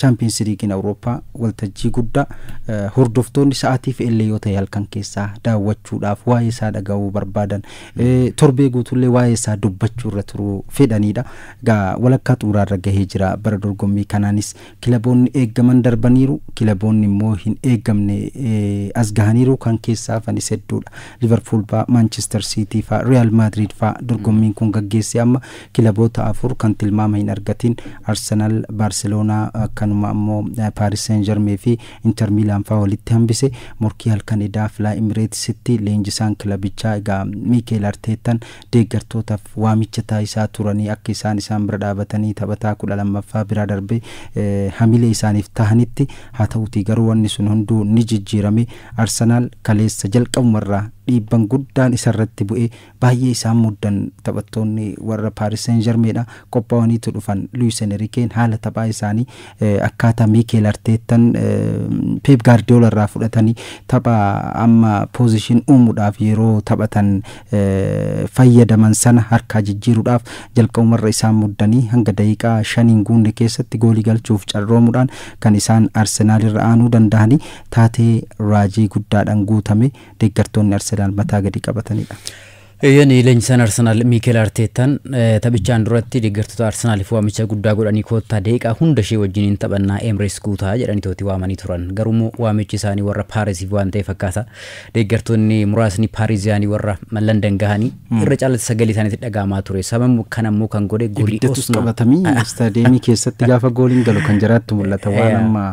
Chaampiyoons Liigiin Awurooppaa waltajjii guddaa hordoftoonni sa'aatiif illee yoo ta'e halkan keessaa daawwachuudhaaf waa'ee isaa dhaga'uu barbaadan, torbee guutuullee waa'ee isaa dubbachuu irra turuu fedhanidha. Egaa walakkaa xumuraarra gahee jira. Bara dorgommii kanaanis kilaboonni eeggaman darbaniiru, kilaboonni immoo hin eeggamne as gahaniiru, kan keessaa hafanis hedduudha. Liverpool fa'aa, Manchester City fa'aa, Real Madrid fa'aa dorgommiin kun gaggeesse. Amma kilaboota 4 kan tilmaama hin argatin, Arsenal, Barcelona, akkanuma ammoo Paris Saint-Germain fi Inter Milan fa'aa walitti hambise. Morkii halkan edaa Fly Emiratesitti leenjisaan kilabichaa egaa Mikel Arteetaan deeggartootaaf waamicha taasisaa turanii akka isaan bira dhaabatanii taphataa 12ffaa bira darbee hamilee isaaniif tahanitti haa ta'utii, garuu wanni sun hunduu ni jijjiirame. Arsenaal kaleessa jalqabumarraa dhiibban guddaan isarratti bu'ee baay'ee isaan muddan. Taphattoonni warra Paris Saint-Germainidha qophaa'aniitu dhufan. Luis Enriqueen haala taphaa isaanii akkaataa Mikel Arteetaan Pep Guardiola irraa fudhatanii tapha amma possession uumuudhaaf yeroo taphatan fayyadaman sana harkaa jijjiiruudhaaf jalqabumarra isaan muddanii hanga daqiiqaa 5n guunne keessatti goolii galchuuf carroomuudhaan kan isaan Arsenaal irra aanuu danda'anii taatee raajii guddaadhaan guutame deeggartoonni Arsenaal mataa gadi qabatanidha. Eeyyani, leenjisaan Arsenaal Mikel Arteetaan taphichaan duratti deeggartoota Arsenaaliif waamicha guddaa godhanii, koottaa daqiiqaa hunda ishee wajjiniin taphannaa, Emirates guutaa jedhanii tooti waamanii turan. Garuu waamichi isaanii warra Paarisiif waan ta'e fakkaata. Deeggartoonni muraasni Paariziyaanii warra Landan gahanii irra caalatti sagalee isaaniitti dhaga'amaa ture. Sababni kan ammoo kan godhe goolii Ibiddatus qabatamii istaadiyeemii keessatti gaafa gooliin galu kan jiraattu mul'ata, waan amma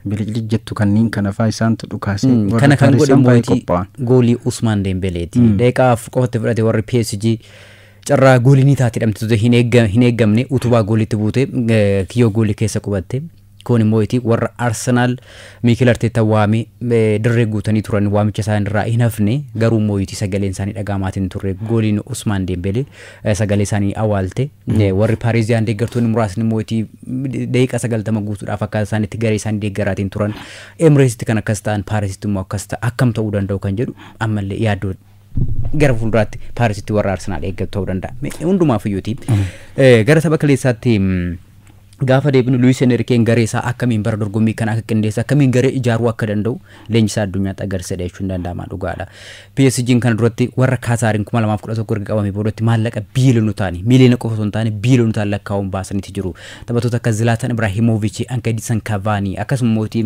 biliqiliq jettu kanneen kana fa'aa isaantu dhukaase. Kana kan godhe mootii goolii Usmaan Dembeleeti. Daqiiqaa 4 qofatti fudhate. Warri PSG carraa goolii ni taate dhamte hin eeggamne utubaa goolitti buute, kiyyoo goolii keessa qubatte. Kun immoo warra Arsenaal Mikel Arteetaa waamee dirree guutanii turan waamicha isaan irraa hin hafne, garuu mooyitii sagaleen isaanii dhagahamaatiin turre. Gooliin Usmaan Dembele sagalee isaanii awwaalte. Warri Paariiziyaan deeggartoonni muraasni mooyitii daqiiqaa 90 guutuudhaaf akkaataa isaaniitti garee isaanii deeggaraatiin turan. Emireesitti kan akkas ta'an, Paarisitti immoo akkas ta'a, akkam ta'uu danda'u kan jedhu ammallee yaaddoo gara fuulduraatti Paarisitti warra Arsenaal eeggatu ta'uu danda'a. Hundumaaf iyyuuti. Gara tapha kaleessaatti gaafa deebinu, Luis Enriqueen garee isaa akkamiin bara dorgommii kana akka qindeesse, akkamiin garee ijaaruu akka danda'u leenjisaa addunyaatti agarsiisedha jechuun danda'ama, dhugaadha. PSG'n kana duratti warra Kaataariin 2011 erga qabamee boodatti maallaqa biiliyoona ta'anii, miiliyoona qofa osoo hin taane biiliyoona ta'an lakkaa'uun baasaniiti jiru. Taphattoota akka Zlatan Ibrahimovic, Anka Edinson Cavani, akkasuma mootii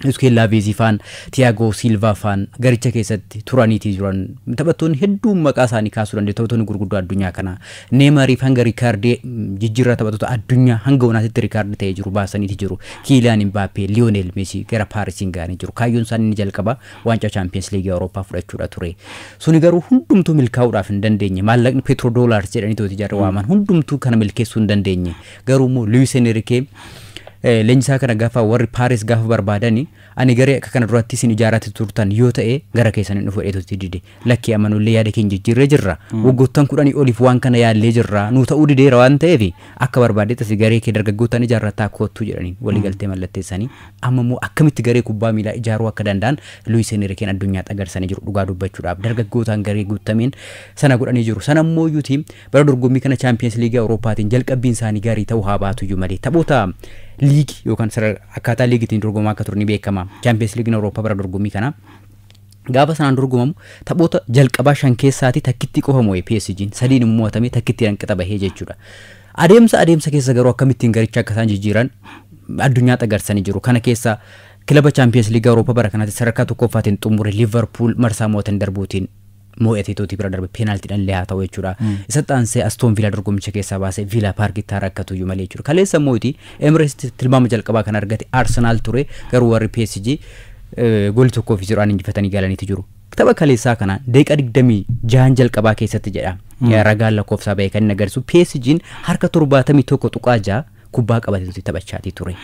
Iskeel Laaveezii faan, Tiyaagoo Silvaa faan garicha keessatti turaniitii jiran. Taphattoonni hedduun maqaa isaanii kaasuu danda'u, taphattoonni gurguddoo addunyaa kanaa Neemariif hanga riikaardii jijjiirraa taphattoota addunyaa hanga onaatitti riikaardii ta'ee jiru baasaniiti jiru. Kiiliyaan Imbaappee, Liyoonel Meesii gara Paarisiin ga'anii jiru. Kaayyoon isaanii inni jalqaba waancaa Chaampiyoons Liigii Awurooppaa fudhachuudha ture. Suni garuu hundumtuu milkaa'uudhaaf hin dandeenye. Maallaqni petroo doolaars jedhanii tooti jarri waaman hundumtuu kana milkeessuu hin dandeenye. Garuu immoo Luis Enrique leenjisaa kana gaafa warri Paaris gaafa barbaadani, ani garee akka kana duratti isin ijaarratti turtan yoo ta'e gara keessan hin dhufu jedheetutti dide. Lakkii, amanullee yaada keenya jijjiirree jirra. Waggoottan 10 oliif waan kana yaallee jirra. Nu ta'uu dideera waan ta'eef akka barbaadetti asi garee kee dargaggootaan ijaarrataa kottu jedhanii waliigaltee mallatteessanii, amma immoo akkamitti garee kubbaa miilaa ijaaruu akka danda'an Luis Enriqueen addunyaatti agarsiisanii jiru. Dhugaa dubbachuudhaaf dargaggootaan garee guutameen sana godhanii jiru. Sana immoo iyyuuti bara dorgommii kana Chaampiyoons Liigii Awurooppaatiin jalqabbiin isaanii gaarii ta'uu haa baatu iyyuu malee, taphoota liigii yookaan akkaataa liigiitiin dorgomaa akka ture ni beekama. Chaampiyoons Liigiin Awurooppaa bara dorgommii kana gaafa sanaan dorgomamu taphoota jalqabaa shan keessaati takkitti qofa mo'e PSG'n, sadiin immoo mo'atamee takkitti hanqita bahee jechuudha. Adeemsa keessa garuu akkamittiin garicha akka isaan jijjiiran addunyaatti agarsiisanii jiru. Kana keessa kilaba Chaampiyoons Liigii Awurooppaa bara kanaatti sadarkaa tokkoffaatiin xumure Liverpool marsaa mo'atan darbuutiin mo'atee tootii bira darbe, peenaaltiidhaan illee haa ta'u jechuudha. Isa xaansee Astoon Villaa dorgommicha keessaa baasee Villaa Paarkitti haa rakkatu iyyuu malee jechuudha. Kaleessa mootii Emirates tilmaama jalqabaa kan argate Arsenaal ture, garuu warri PSG goolii 1-0n injifatanii galaniitu jiru. Tapha kaleessaa kana daqiiqaa 26n jalqabaa keessatti jedha. Ragaan lakkoofsaa bahee kan inni agarsiisu PSG'n harka 71.6 kubbaa qabateetu taphachaatii ture.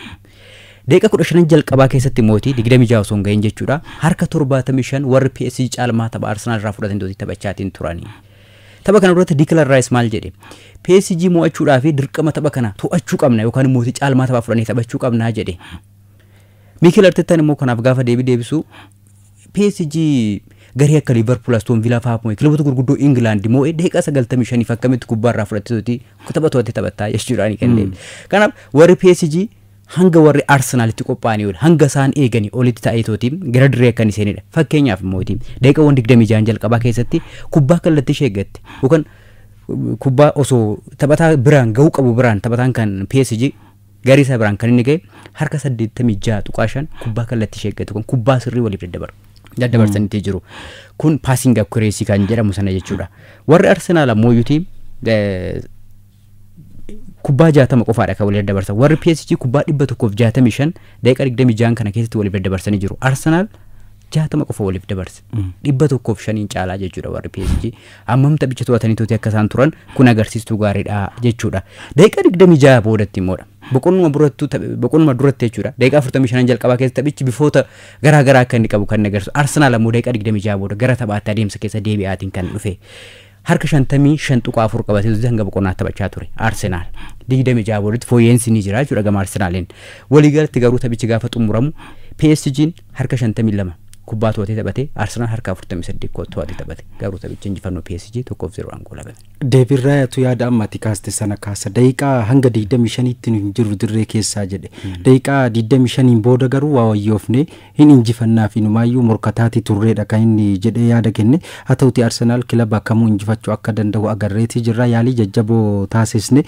Daqiiqa 15 jalqabaa keessatti mootii 26 osoo hin gahin jechuudha. Harka 75 warri PSG caalmaa tapha Arsenaal irraa fudhatan taphachaatiin turanii. Tapha kana duratti Declan Rice maal jedhe? PSG mo'achuudhaaf dirqama tapha kana to'achuu qabna yookaan mootii caalmaa taphaa fudhannee taphachuu qabna jedhe. Mikel Arteetaan immoo kanaaf gaafa deebii deebisu, PSG garee akka Liverpool, Aston Villa fa'aa moo'e, kilaboota gurguddoo England moo'e, daqiiqaa 95 akkamitti kubbaa irraa fudhatee tapha to'attee taphattaa jechuudhaan kan deebi. Kanaaf warri PSG Hanga warri Arsenaalitti qophaa'anii ol hanga isaan eeganii olitti ta'eetooti gara dirree akka inni seenedha. Fakkeenyaaf immoo daqiiqaawwan 26 jalqabaa keessatti kubbaa kallattii ishee eeggatte yookaan kubbaa osoo taphataa biraan gahuu qabu biraan taphataan kan PSG garii isaa biraan kan inni gahe harka 86.5 kubbaa kallattii ishee eeggatu kun kubbaa sirrii waliif daddabarsaniitii jiru. Kun passing accuracy kan jedhamu sana jechuudha. Warri Arsenaal ammoo yuutii kubbaa 60 qofaadha kan waliif daddabarsan. Warri PSG kubbaa 165 daqiiqaa 26 kana keessatti waliif daddabarsanii jiru. Arsenaal 60 qofa waliif dabarse. 105 caalaa jechuudha warri PSG. Hammam taphicha to'atanii tooti akka isaan turan kun agarsiistuu gaariidha jechuudha. Daqiiqaa 26 boodatti immoodha. Boqonnuma duratti jechuudha. Daqiiqaa 45 jalqabaa keessa taphichi bifoota garaa garaa akka inni qabu kan agarsiisu. Arsenaal ammoo daqiiqaa 26 booda gara taphaatti adeemsa keessa deebi'aatiin kan dhufe. Harka 55.4 qabatee hanga boqonnaa taphachaa ture Arsenaal. 26 boodatti fooyya'insi ni jira jechuudha gama Arsenaaliin. Waliigalatti garuu taphichi gaafa xumuramu PSG'n harka 52 kubbaa to'atee taphate, Arsenaal harka 48 to'atee taphate. Garuu taphichi injifannoo PSG 1-0 goolabame. Deebiin Raayatu yaada ammatti kaaste sana kaasa daqiiqaa hanga 25tti nu hin jirru dirree keessaa jedhe. Daqiiqaa 25 booda garuu waa wayyoofne hin injifannaa fi numaayyuu morkataati turreedha kan inni jedhee yaada kenne. Haa ta'uti Arsenaal kilaba kamuu injifachuu akka danda'u agarreetii jirra. Yaalii jajjaboo taasisne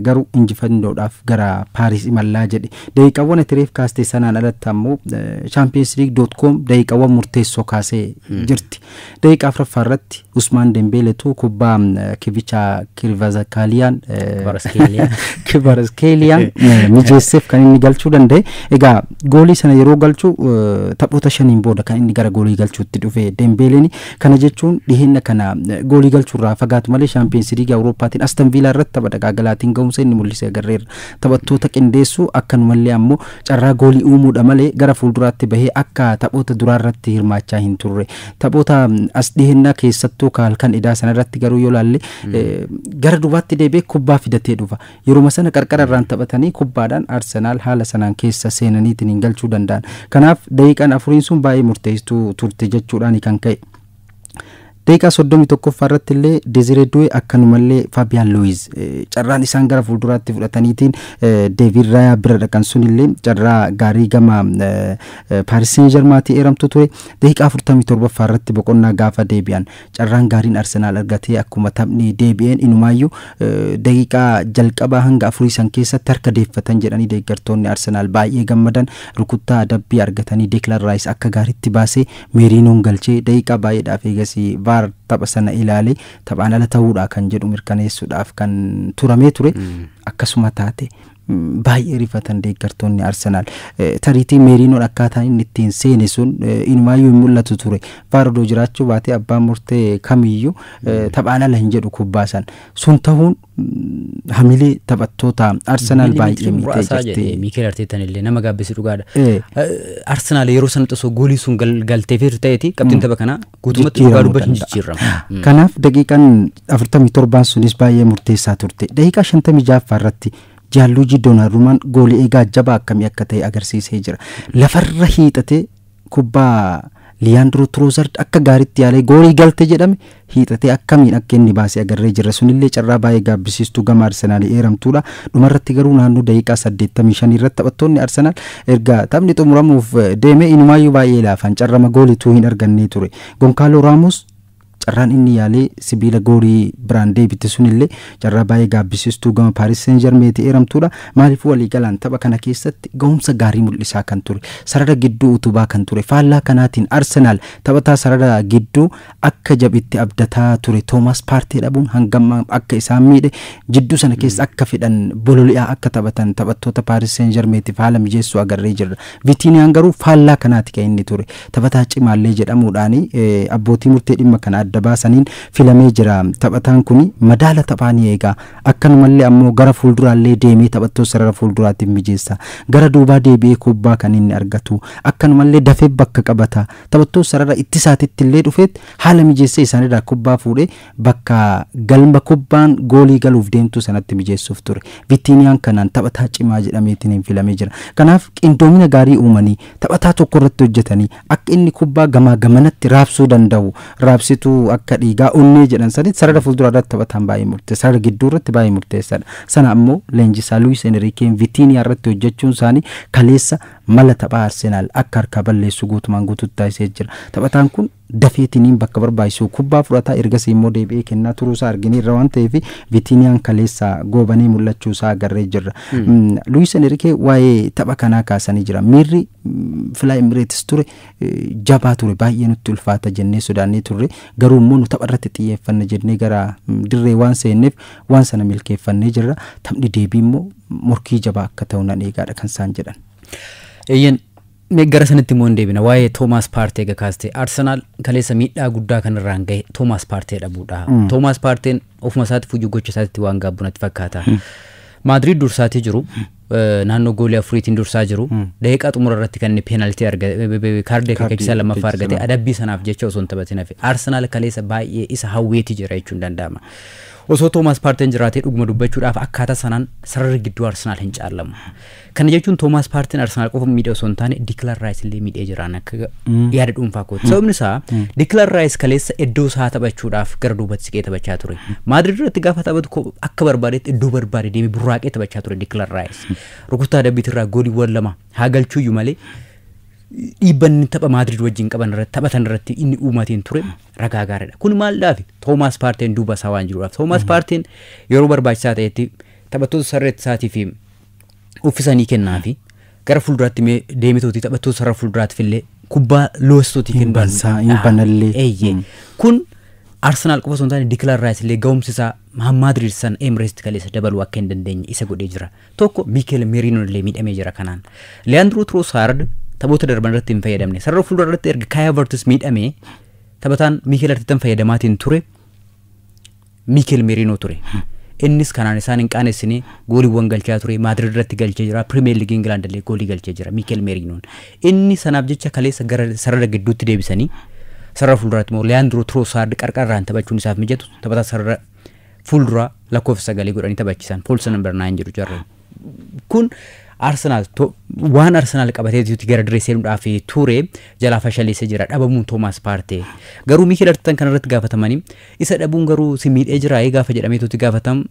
garuu injifannoodhaaf gara Paaris imallaa jedhe. Daqiiqaawwan atireef kaaste sanaan alatti ammoo championsleague.com daqiiqaawwan murteessoo kaasee jirti. Daqiiqaa 4ffaa irratti Usmaan Dembeeletu kubbaa Kivicha Kvaratskheeliyaan mijeesseef kan inni galchuu danda'e. Egaa goolii sana yeroo galchu taphoota 5 booda kan inni gara goolii galchuutti dhufe Dembeeleen. Kana jechuun dhiheenya kana goolii galchuurraa fagaatu malee Champions League Awurooppaatiin Aston Villa irratti tapha dhagaagalaatiin ga'umsa inni mul'ise agarreerra. Taphattoota qindeessuu akkanumallee ammoo carraa goolii uumuudha malee gara fuulduraatti bahee akka taphoota duraa irratti hirmaachaa hin turre. Taphoota as dhiheenya keessattuu halkan idaa sana irratti garuu yoo laalle gara dubaatti deebi'ee kubbaa fidatee dhufa. Yeruma sana qarqara irraan taphatanii kubbaadhaan Arsenaal haala sanaan keessa seenaniitiin hin galchuu danda'an. Kanaaf daqiiqaan 4 sun baay'ee murteessituu turte jechuudhaan kan ka'e. Daqiiqaa 31ffaa irratti illee Desiree Doué akkanumallee Fabian Ruiz carraan isaan gara fuulduraatti fudhataniitiin David Raya bira dhaqan sun illee carraa gaarii gama Paris Saint-Germain eeramtu ture. Daqiiqaa 47ffaa irratti boqonnaa gaafa deebi'an carraan gaariin Arsenaal argatee akkuma taphni deebi'een inumaayyuu daqiiqaa jalqabaa hanga 4 san keessatti harka deeffatan jedhanii deeggartoonni Arsenaal baay'ee gammadan. Rukuttaa adabbii argatanii Declan Rice akka gaariitti baasee Merinoon galchee daqiiqaa baay'eedhaaf eegasii VAR tapha sana ilaalee taphaan ala ta'uudha kan jedhu mirkaneessuudhaaf kan turamee ture. Akkasuma taate baay'ee rifatan deeggartoonni Arsenaal. Tariitii Merinoon akkaataan inni ittiin seene sun inumaayyuu hin mul'atu ture. VAR odoo jiraachuu baatee abbaan murtee kamiyyuu taphaan ala hin jedhu kubbaa san. Sun ta'uun hamilee taphattoota Arsenaal baay'ee miidhee jirti. Mikel Arteetaan illee nama gaabbisi dhugaadha. Arsenaal yeroo sanatti osoo goolii sun galteefii ta'eeti qabxiin tapha kanaa guutummaatti dhugaa dubbachuun jijjiirama. Kanaaf daqiiqaan 47 sunis baay'ee murteessaa turte. Daqiiqaa 56 irratti Gianluigi Donnarummaan goolii eegaa jabaa akkamii akka ta'e agarsiisee jira. Lafarra hiixatee kubbaa Leandro Trossard akka gaariitti yaalee goolii galte jedhame hiixatee akkamiin akka inni baasee agarree jirra. Sunillee carraa baay'ee gaabbisiistuu gama Arsenaal eeramtuudha. Dhumarratti garuu naannoo daqiiqaa 85 irratti taphattoonni Arsenaal erga taphni xumuramuuf deemee inumaayyuu baay'ee laafan carrama goolituu hin arganne ture. Goncalo Ramos carraan inni yaalee sibiila goolii biraan deebite sunillee carraa baay'ee gaabbisiistuu gama Paris Saint-Germain eeramtuudha. Maaliifuu waliigalaan tapha kana keessatti ga'umsa gaarii mul'isaa kan ture, sarara gidduu utubaa kan ture. Faallaa kanaatiin Arsenaal taphataa sarara gidduu akka jabitti abdataa ture Thomas Partey dhabuun hangam akka isaan miidhe, jidduu sana keessa akka fedhan bololi'aa akka taphatan taphattoota Paris Saint-Germainiif haala mijeessuu agarree jirra. Vitinhaan garuu faallaa kanaati kan inni ture. Taphataa cimaallee jedhamuudhaan abbootii murtee dhimma kana adda baasaniin filamee jira. Taphataan kun madaala taphaa ni eega. Akkanumallee ammoo gara fuulduraallee deemee taphattoota sarara fuulduraatiif mijeessa. Gara duubaa deebi'ee kubbaa kan inni argatu. Akkanumallee dafee bakka qabata. Taphattoota sarara ittisaatitti illee dhufeet haala mijeessee isaanirraa kubbaa fuudhee bakka galma kubbaan goolii galuuf deemtu sanatti mijeessuuf ture. Vitinhaan kanaan taphataa cimaa jedhameetiin hin filamee jira. Kanaaf qindoomina gaarii uumanii taphataa tokko irratti hojjetanii akka inni kubbaa gamaa gamanatti raabsuu danda'u raabsituu Akka dhiigaa onnee jedhan sanitti sarara fuulduraa irratti taphataan baay'ee murteessa, sarara gidduu irratti baay'ee murteessaadha. Sana ammoo leenjisaa Luis Enriqueen Vitiiniyaa irratti hojjechuun isaanii kaleessa mala taphaa Arsenaal akka harkaa balleessu guutumaan guutuutti taasisee jira. Taphataan kun dafeetiniin bakka barbaachisu kubbaa fudhataa, ergasii immoo deebi'ee kennaa turuusaa argineerra waan ta'eef Vitiiniyaan kaleessa goobanee mul'achuu isaa agarree jirra. Luis Enrique waa'ee tapha kanaa kaasanii jira. Miirri Fly Emirates ture jabaa ture, baay'ee nutti ulfaata jennee sodaannee turre, garuu immoo nu tapha irratti xiyyeeffanna jennee gara dirree waan seenneef waan sana milkeeffannee jirra. Taphni deebii immoo morkii jabaa akka ta'u nan eegaadha kan isaan jedhan. Eeyyan, mee gara sanatti immoo hin deebina. Waa'ee Toomaas Paartee egaa kaaste, Arsenaal kaleessa miidhaa guddaa kan irraan gahe Toomaas Paartee dhabuudha. Toomaas Paarteen ofuma isaatti fuyyuu gocha isaatti waan gaabbu natti fakkaata. Maadriid dursaatii jiru. Naannoo goolii 4tiin dursaa jiru. Daqiiqaa xumura irratti kan inni peenaltii argate, kaardii akeekkachiisaa lammaffaa argate, adabbii sanaaf jecha osoo hin taphatin hafe. Arsenaal kaleessa baay'ee isa hawweetii jira jechuun danda'ama. Osoo Toomaas Paarteen jiraatee, dhuguma dubbachuudhaaf, akkaataa sanaan sararri gidduu Arsenaal hin caallamu. Kana jechuun Toomaas Paarteen Arsenaal qofa miidhee osoo hin taane Dikilan Raayis illee miidhee jiraan akka yaada dhuunfaa kooti. Sababni isaa Dikilan Raayis kaleessa iddoo isaa taphachuudhaaf gara duubatti siqee taphachaa ture. Maadriid irratti gaafa taphatu akka barbaadetti iddoo barbaade deemee burraaqee taphachaa ture Dikilan Raayis. Rukuttaa adabbiitirraa gooliiwwan 2 haa galchuuyyuu malee dhiibbanni tapha Maadriid wajjin qaban irratti taphatan irratti inni uumatiin ture ragaa gaariidha. Kun maaldhaafi? Toomaas Paarteen duuba isaa waan jiruudhaaf. Toomaas Paarteen yeroo barbaachisaa ta'etti taphattoota sarara isaatii fi uffisanii kennaafi gara fuulduraatti deemitooti taphattoota sarara fuulduraatiif illee kubbaa loostootii kennu. Hin banallee. Eeyyee. Kun Arsenaal qofa osoo hin taane Dikilan Raayis illee ga'umsi isaa Maadriid san Emirates kaleessa dabaluu akka hin dandeenye isa godhee jira. Tokko Mikel Merino illee miidhamee jira kanaan. Leandro Trossard taphoota darban irratti hin fayyadamne. Sarara fuuldura irratti erga Kai Havertz miidhamee taphataan Mikel Arteetaan fayyadamaatiin ture Mikel Merino ture. Innis kanaan isaan hin qaanessine, gooliiwwan galchaa ture. Maadriid irratti galchee jira. Premier League England illee goolii galchee jira Mikel Merinoon. Inni sanaaf jecha kaleessa gara sarara gidduutti deebisanii sarara fuulduraatti immoo Leandro Trossard qarqarraan taphachuun isaaf mijatu taphataa sarara fuulduraa lakkoofsa 9 godhanii taphachiisan. False number 9 jedhu jarri. Kun Arsenaal waan Arsenaal qabatee gara dirree seenuudhaaf ture jalaa fashaleessee jira dhabamuun Toomaas Paartee. Garuu Mikel Arteetaan kanarratti gaafatamanii, isa dhabuun garuu si miidhee jira gaafa jedhameetutti gaafatamu,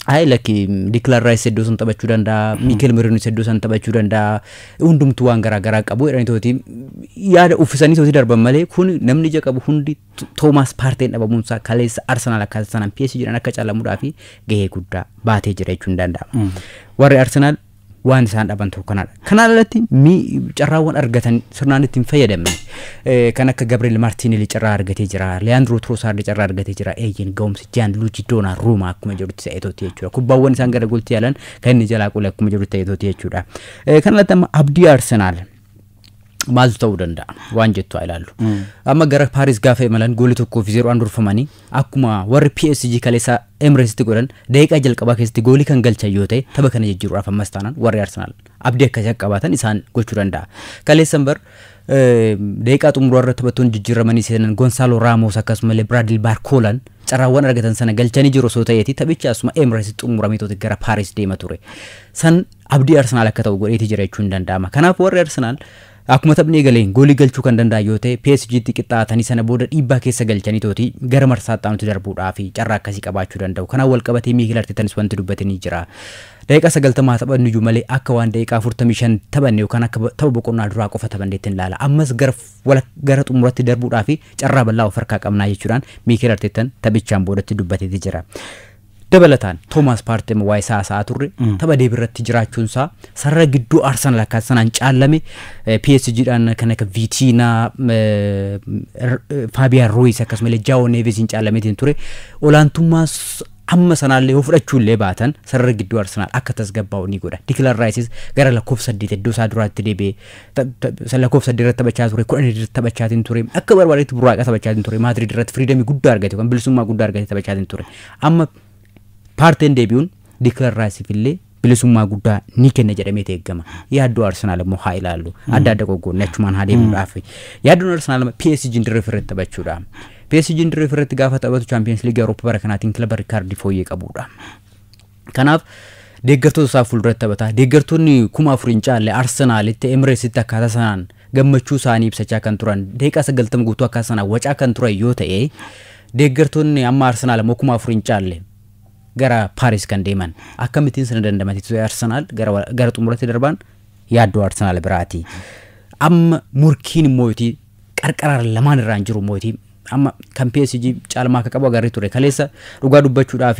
"Ayi lakki, Dikilan Raayis iddoo san taphachuu danda'a, Mikel Merino iddoo san taphachuu danda'a, hundumtuu waan garaa garaa qabu" jedhanii tooti yaada uffisanii tooti darban malee, kun namni ija qabu hundi Toomaas Paarteen dhabamuunsaa kaleessa Arsenaal akkaataa sanaan PSG jedhan akka caalamuudhaaf gahee guddaa baatee jira jechuun danda'ama. Warri Arsenaal waan isaan dhaban tokko kanaadha. Kanaan alatti carraawwan argatan sirnaan ittiin fayyadamne, kan akka Gabriel Martinelli carraa argatee jira. Leandro Trossard carraa argatee jira. Eeyyin, ga'umsi Gianluigi Donnarumma akkuma jedhutti ta'eetooti jechuudha. Kubbaawwan isaan gara gooltti yaalan kan inni jalaa qole akkuma jedhutti ta'eetooti jechuudha. Kan alatti amma abdii Arsenaal maaltu ta'uu danda'a waan jettu haa ilaallu. Amma gara Paaris gaafa imalan goolii 1-0 durfamanii, akkuma warri PSG kaleessa Emiratesitti godhan daqiiqaa jalqabaa keessatti goolii kan galchan yoo ta'e, tapha kana jijjiiruudhaaf ammas taanaan warri Arsenaal abdii akkasii akka qabaatan isaan gochuu danda'a. Kaleessan bar daqiiqaa xumuraa irra taphattoonni jijjiiramanii seenan Gonsaalo Raamos akkasumallee Biraadil Baarkoolan carraawwan argatan sana galchanii jiru osoo ta'eeti taphicha asuma Emiratesitti xumuramee gara Paaris deema ture. San abdii Arsenaal akka ta'u godheeti jira jechuun hin danda'ama. Kanaaf warri Arsenaal akkuma taphni eegaleen goolii galchuu kan danda'an yoo ta'e, PSGtti qixxaatanii sana booda dhiibbaa keessa galchanii tooti gara marsaa itti darbuudhaa fi carraa akkasii qabaachuu danda'u. Kanaaf wal qabatee Miikeel Arteetanis wanti dubbatanii jira. Daqiiqaa 90 taphannu iyyuu malee akka waan daqiiqaa 45 taphanne yookaan akka tapha boqonnaa duraa qofa taphanneetti ilaala. Ammas gara xumuratti darbuudhaa fi carraa bal'aa of harkaa qabnaa jechuudhaan Miikeel Arteetan taphichaan boodatti dubbateeti jira. Dabalataan Toomaas Paartee waa'ee isaa haasa'aa turre, tapha deebiirratti jiraachuun isaa sarara gidduu Arsenaal akka sanaan caallame PSGdhaan kan akka Viitiinaa, Faabiyaan Ruiz akkasumallee Jaawoo Neevesiin caallameetiin ture. Olaantummaa amma sanaallee yoo fudhachuullee baatan sarara gidduu Arsenaal akka tasgabbaa'u ni godha. Dikilan Raayisis gara lakkoofsa 8 iddoo isaa duraatti deebi'ee lakkoofsa 8 irratti taphachaa ture, 10 irratti taphachaatiin ture, akka barbaadetti burraaqa taphachaatiin ture, Maadriid irratti freedomii guddaa argate yookaan bilisummaa guddaa argate taphachaatiin ture. Amma Paarteen deebi'uun Dikilan Raayisiif illee bilisummaa guddaa ni kenna jedhamee eegama. Yaaddoo Arsenaal immoo haa ilaallu. Adda adda qoqqoodne achumaan haa deemuudhaaf. Yaaddoon Arsenaal PSG dirree ofirratti taphachuudha. PSG dirree ofirratti gaafa taphatu Champions League Awurooppaa bara kanaatiin kilaba rikaardii fooyyee qabudha. Kanaaf deeggartoota isaa fuulduratti taphata. Deeggartoonni 4,000 hin caalle Arsenaalitti Emireetsitti akkaataa sanaan Gammachuu isaanii ibsachaa kan turan daqiiqaa 90 guutuu akka sana wacaa kan turan yoo ta'e deeggartoonni amma Arsenaal immoo 4,000 hin caalle gara Paaris kan deeman akkamittiin sana dandamate ture Arsenaal gara xumuratti darban yaaddoo Arsenaal biraati. Amma murkiin immoo qarqara lamaan irraan jiru mootii amma kan PSG caalmaa akka qabu agarree ture kaleessa dhugaa dubbachuudhaaf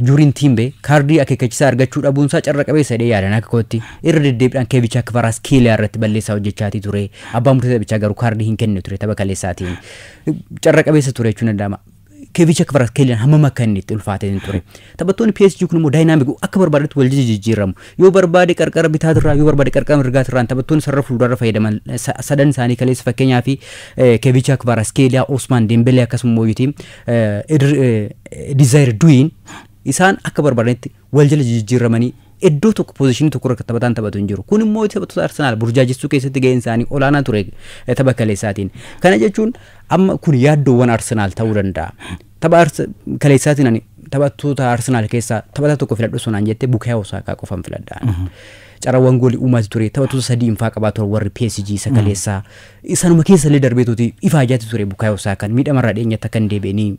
Juuriin Tiimbe kaardii akeekkachiisaa argachuu dhabuunsaa carra qabeessa jedhee yaadan akka kootti irra deddeebiidhaan Keevicha Kvaratskhelia irratti balleessaa hojjechaatii ture abbaan murtii taphichaa garuu kaardii hin kennine ture tapha kaleessaatiin carra qabeessa ture jechuun danda'ama. Keevicha Kvaratskhelia hammam akka inni itti ulfaatee ture. Taphattoonni PSG kun immoo dynamic akka barbaadetti wal jijjiiramu. Yoo barbaade qarqara bitaatirraa yoo barbaade qarqara mirgaatirraan taphattoonni sarara fuuldurarra fayyadaman sadan isaanii kaleessa fakkeenyaa fi Keevicha Kvaratskhelia, Osman Dembele akkasuma mooyitii Desire Doué isaan akka barbaadanitti wal jala jijjiiramanii iddoo tokko positionii tokko irra taphataan taphatu hin jiru. Kun immoo taphattoota Arsenaal burjaajessuu keessatti gaheen isaanii olaanaa ture tapha kaleessaatiin. Kana jechuun amma kun yaaddoowwan Arsenaal ta'uu danda'a. Tapha kaleessaatiin ani taphattoota Arsenaal keessaa taphataa tokko filadhu sonaan jettee Bukayo Saka qofan filadha. Carraawwan goolii uumaati ture taphattoota sadii infaa qabaa ture warri PSG isa kaleessaa. Isaanuma keessa illee darbeetuuti ifaajaati ture Bukayo Sakaan miidhamarraa dhiyeenyatti akka hin deebi'anii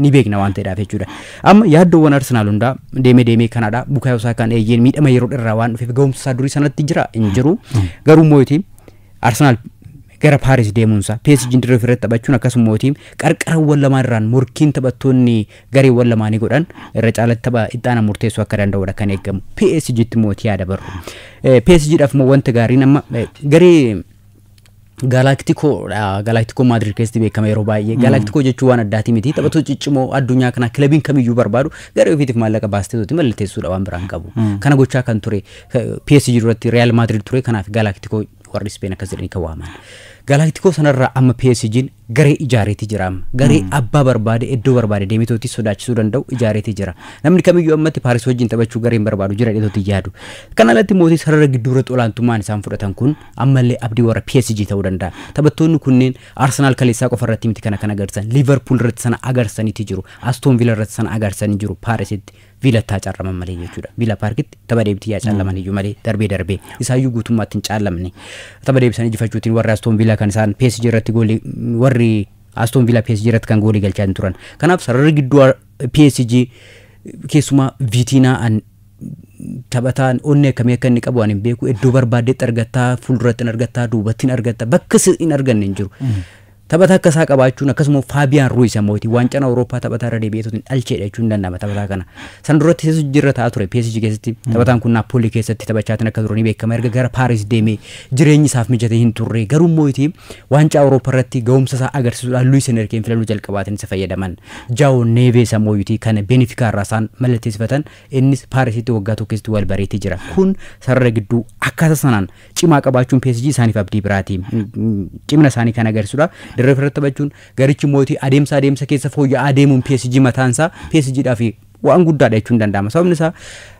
ni beekna waan ta'eedhaaf jechuudha. Amma yaaddoowwan Arsenaal hundaa deemee deemee kanadha. Bukayo Sakaan eeyyeen miidhama yeroo dheeraa waan dhufeef gahumsa isaa durii sanatti jira hin jiru. Garuu mootii Arsenaal gara Paaris deemuunsaa PSG dirree ofirratti taphachuun akkasuma mootii qarqarawwan lamaan irraan morkiin taphattoonni gareewwan lamaanii godhan irra caalatti tapha itti murteessuu akka danda'udha kan eegamu. PSGtti mootii yaada barru. PSGdhaaf immoo wanta gaariin amma garee Galactico Madrid keessatti beekama yeroo baay'ee. Galactico jechuun waan addaati miti. Taphattoota ciccimoo addunyaa kana kilabiin kamiyyuu barbaadu garee ofiitiif maallaqa baasteetuuti mallatteessuudha waan biraan qabu. Kana gochaa kan ture PSG duratti Real Madrid ture kanaaf Galactico warri Speen akkas jedhanii kan waaman. Galactico sanarraa amma PSG'n garee ijaareetii jira amma. Garee abbaa barbaade iddoo barbaade deemitooti sodaachisuu danda'u ijaareetii jira. Namni kamiyyuu ammatti Paaris wajjin taphachuu gareen barbaadu jira jedheetoti yaadu. Kana alatti mootii sarara gidduu irratti olaantummaan isaan fudhatan kun ammallee abdii warra PSG ta'uu danda'a. Taphattoonni kunneen Arsenaal kaleessaa qofa irratti miti kana kan agarsiisan. Liverpool irratti sana agarsiisaniiti jiru. Aston Villa irratti sana agarsiisanii jiru. Paarisitti Villattaa carraman malee jechuudha. Villa Paarkitti tapha deebitii yaa caallaman iyyuu malee darbee darbee isaayyuu guutummaatti hin caallamne. Tapha deebisanii injifachuutiin warri Aston Villa kan isaan PSG irratti goolii warri Aston Villa PSG irratti kan goolii galchaa turan. Kanaaf sararri gidduu PSG keessumaa Vitinha an taphataan onnee akkamii akka inni qabu waan hin beeku iddoo barbaaddetti argattaa fuulduratti hin argattaa duubatti hin argattaa bakka hin arganne hin jiru. Taphataa akka isaa qabaachuun akkasuma Faabiyaan Ruiz ammoo waancaan Awurooppaa taphataa irra deebi'eetu dhalcheedha jechuun danda'ama taphataa kana. San duratti isa jirra ta'aa ture PSG keessatti taphataan kun Naappoolii keessatti taphachaatiin akka ture ni beekama erga gara Paaris deemee jireenyi isaaf mijatee hin turre garuu immoo waancaa Awurooppaa irratti ga'umsa isaa agarsiisuudhaan Luis Enriqueen filannoo jalqabaatiin isa fayyadaman. Jaao Neves ammoo kan Benfica irraa isaan mallatteessifatan innis Paarisitti waggaa tokko keessatti wal bareetee jira. Kun sarara gidduu akkaataa sanaan cimaa qabaachuun PSG isaaniif abdii biraati. Cimina isaanii kan agarsiisudha. Dirree ofirratti taphachuun garichi mootii adeemsa keessa fooyya'aa deemuun PSG mataan isaa PSGdhaaf waan guddaadha jechuun danda'ama. Sababni isaa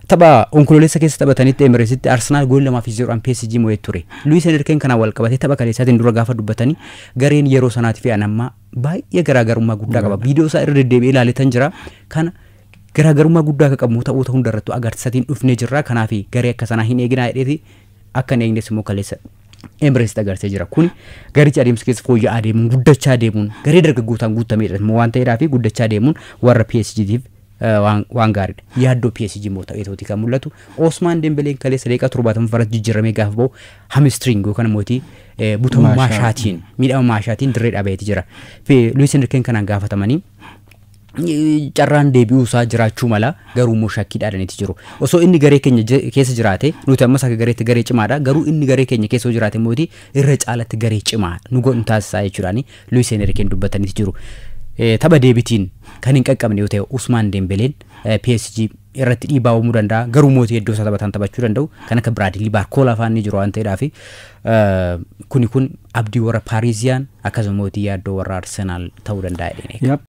tapha onkololeessa keessa taphatanitti Emireesitti Arsenaal goolii 2-0 PSG mo'ee ture. Luis Enriqueen kanaan wal qabatee tapha kaleessaatiin dura gaafa dubbatanii gareen yeroo sanaati fi ammaa baay'ee garaagarummaa guddaa qaba. Viidiyoo isaa irra deddeebi'ee ilaaletan jira. Kana garaagarummaa guddaa akka qabu ta'oota hundarrattuu agarsiisatiin dhufnee jirra. Kanaaf garee akka sanaa hin eeginaa jedheeti akka hin eegnes immoo kaleessa Emireesitti agarsiisee jira. Kun garichi adeemsa keessa fooyya'aa deemuun guddachaa deemuun garee dargaggootaan guutameedha waan ta'eedhaa fi guddachaa deemuun warra PSGtiif waan gaariidha. Yaaddoo PSG immoo ta'eetooti kan mul'atu. Osmaan Dembeleen kaleessa daqiiqaa 70 irratti jijjiiramee gaafa ba'u hamstring yookaan immoo butamuu maashaatiin miidhama maashaatiin dirree dhaabateeti jira. Luis Enriqueen kanaan gaafatamanii carraan deebi'uu isaa jiraachuu mala garuu immoo shakkiidhaadhaniiti jiru. Osoo inni garee keenya keessa jiraate nuti ammas akka gareetti garee cimaadha garuu inni garee keenya keessa jiraate immoo irra caalatti garee cimaa nu godhu taasisaa jechuudhaan Luis Enriqueen dubbataniiti jiru. Tapha deebitiin kan hin qaqqabne yoo ta'e Usmaan Dembeleen PSG irratti dhiibbaa uumuu danda'a garuu mootii iddoo isaa taphataan taphachuu danda'u kan akka Biraadilii Baarkoolaa fa'aan ni jiru waan ta'eedhaaf kuni kun abdii warra Paariisiyaan akkasuma mootii yaaddoo warra Arsenaal ta'uu danda'a jedheen.